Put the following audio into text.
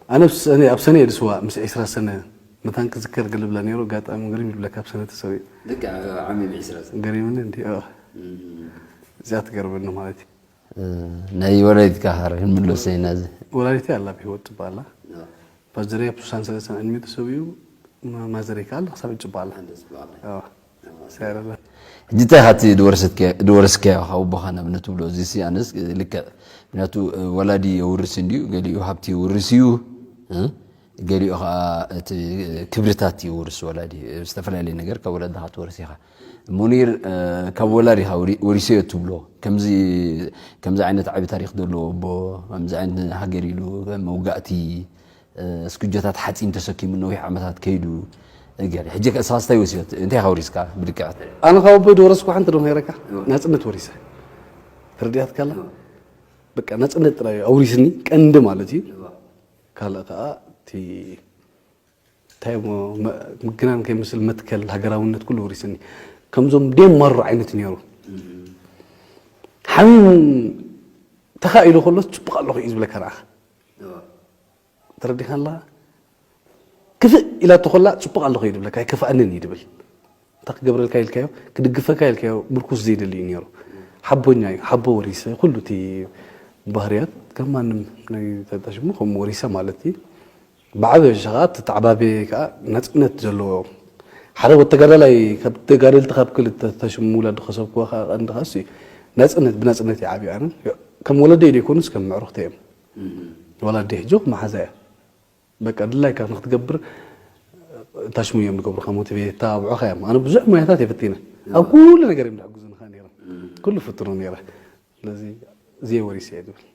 ኣነ ኣብ ሰነ እየ ዝስዋእ፣ ምስ ዕስራ ሰነ መታን ክዝከር ገለ ብላ ነይሩ። ኣጋጣሚ ግርም ይብለካ፣ ኣብ ሰነ ተሰዊኡ። ልክዕ ዓሚም ዕስራ ሰነ። ገሪምኒ እንዲ እም፣ እዚኣ ትገርመኒ ማለት እዩ። ናይ ወላዲትካ ካር ክንምለስ ኢና። እዚ ወላዲተይ ኣላ ብህይወት ጽባላ ያ፣ ፋዘረይ ኣብ ሱሳን ሰለስተን ዕድሚኡ ተሰዊኡ። ማ- ማዘረይ ከዓ ኣላ ክሳብ ጽባላ ኣንደስ በዓል። ሰረላ ሕጂ እንታይ ኢኻ እቲ ዝወረስካዮ ካብ ኣቦኻ ናብ ነትብሎ? እዚ ሲ ኣነስ ልክዕ፣ ምክንያቱ ወላዲ የውርስ እንድዩ፣ ገሊኡ ሃብቲ ይውርስ እዩ፣ እ? ገሊኡ ከዓ እቲ ክብርታት ይውርስ ወላዲ። ዝተፈላለየ ነገር ካብ ወላድኻ ትወርስ ኢኻ። ሙኒር፣ እ፣ ካብ ወላዲኻ ወሪ- ወሪሰዮ ትብሎ ከምዚ ከምዚ ዓይነት ዓቢ ታሪክ ዘለዎ ኣቦ፣ ከምዚ ዓይነት ሃገር ኢሉ መውጋእቲ፣ እ፣ እስኩጆታት ሓፂን ተሰኪሙ ነዊሕ ዓመታት ከይዱ ገለ። ሕጂ ከ እስኻስ እንታይ ወሲዮት? እንታይ ኢኻ ወሪስካ ብልክዕ? ኣነ ካብ ኣቦይ ዝወረስኩ ሓንቲ ዶ ነይረካ ናጽነት ወሪሰ። ተረዲኣትካላ? በቃ ናጽነት ጥራይ ኣውሪስኒ፣ ቀንዲ ማለት እዩ። ካልእ ከዓ እቲ እንታይ እሞ መ- ምግናን ከይመስል መትከል ሃገራውነት ኩሉ ወሪስኒ። ከምዞም ደም ማሮ ዓይነት ነይሩ። ሓሚም ተኻኢሉ ከሎ ጽቡቕ ኣለኹ እዩ ዝብለካ ንዓኻ። ተረዲኻ ኣለኻ? ክፍእ ኢላቶ ከላ ጽቡቕ ኣለኹ እዩ ዝብለካ፣ ኣይከፍኣንን እዩ ዝብል። እንታይ ክገብረልካ ኢልካዮ፣ ክድግፈካ ኢልካዮ ምርኩስ ዘይደሊ እዩ ነይሩ። ሓቦኛ እዩ፣ ሓቦ ወሪሰ፣ ኩሉ እቲ ባህርያት ከም ማንም ናይ ተጣሽሙ ከምኡ ወሪሰ ማለት እዩ። ብዓበሻ ከዓ ተተዓባቢ ከዓ ናፅነት ዘለዎ ሓደ ወተጋዳላይ ካብ ተጋደልቲ ካብ ክልተ ተሽሙ ውላዱ ከሰብክዎ ከዓ ቀንዲ ከዓ እሱ እዩ። ናፅነት ብናፅነት ይዓብዩ ኣነ ከም ወለደይ ዘይኮኑስ ከም ምዕሩኽተይ እዮም። ወላዲ ሕጂ መሓዛ እያ። በቃ ድላይካ ንክትገብር ታሽሙ እዮም ዝገብሩካ ሞቲቬት ተባብዑካ እዮም። ኣነ ብዙሕ ሞያታት የፈቲነ ኣብ ኩሉ ነገር እዮም ዝሕግዙ ንካ ነይሮም ኩሉ ፍትኑ ነይረ። ስለዚ እዚየ ወሪሰ እየ ዝብል